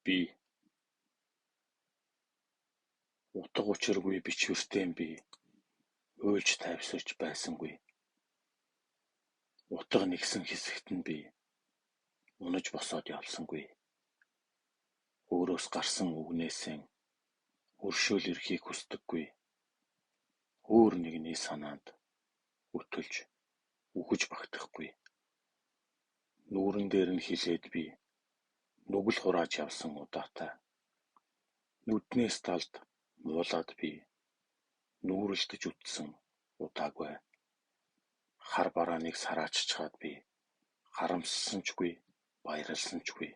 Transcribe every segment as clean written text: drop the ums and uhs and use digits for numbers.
Би. Утга учиргүй бичвэртэй нь би уйлж тайвширч байсангүй. Утга нэгсэн хэсэгт нь би унаж босоод явсангүй. Өөрөөс гарсан үгнээсээ өршөөл эрхийг хүсдэггүй. Өөр нэгний санаанд өтөлж үхэж багтахгүй. Нүүрэн дээр нь хилээд би нүгэл хурааж явсан удаатай. Нүднээс далд муулаад би нүүрэлдэж үдсэн удаагүй. Хар барааныг сарааччихаад би харамссан ч үгүй, баярласан ч үгүй.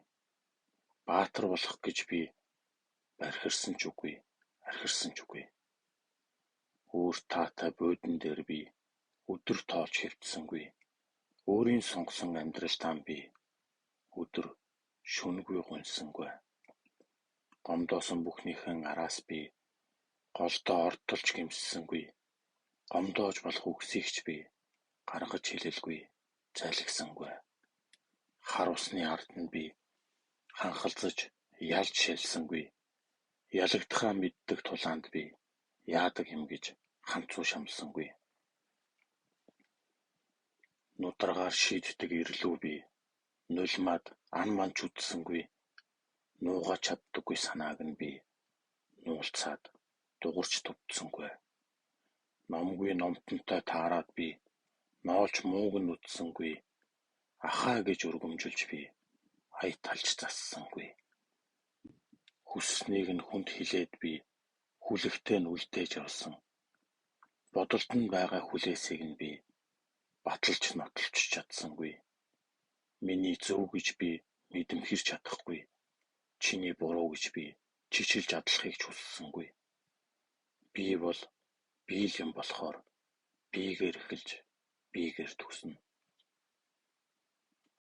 Баатар болох гэж би бархирсан ч үгүй, архирсан ч үгүй. Өөр таатай буудан дээр би өдөр тоолж хэвтсэнгүй. Өөрийн сонгосон амьдралдаа би өдөр шөнөгүй гуньсангүй. Гомдоосон бүхнийхэн араас би голдоо ордтол ч гэмшсэнгүй. Гомдоож болох үгсийг ч би гаргаж хэлэлгүй зайлгсангүй. Хар усны ард нь би ханхалзаж ялж шялсангүй. Ялагдахаа мэддэг тулаанд би яадаг юм гэж хамцуу шамласангүй. Нударгаар шийддэг эрлүү би нулимаад ан манж үзсэнгүй. Нуугаад чаддаггүй санааг нь би нуулцаад дугарч төвдсөнгүй. Номгүй номтонтой таараад би ноолж мууг нь үдсэнгүй. Ахаа гэж өргөмжилж би аяталж зассангүй. Хүссэнийг нь хүнд хэлээд би хүлэгтэй нь үлдээж явсан. Бодолд нь байгаа хүлээсийг нь би баталж нотолж чадсангүй. Миний зөв гэж би мэдэмхэрч чадахгүй. Чиний буруу гэж би чичилж адлахыг ч хүссэнгүй. Би бол би л юм болохоор биегээр эхэлж биегээр төгснө.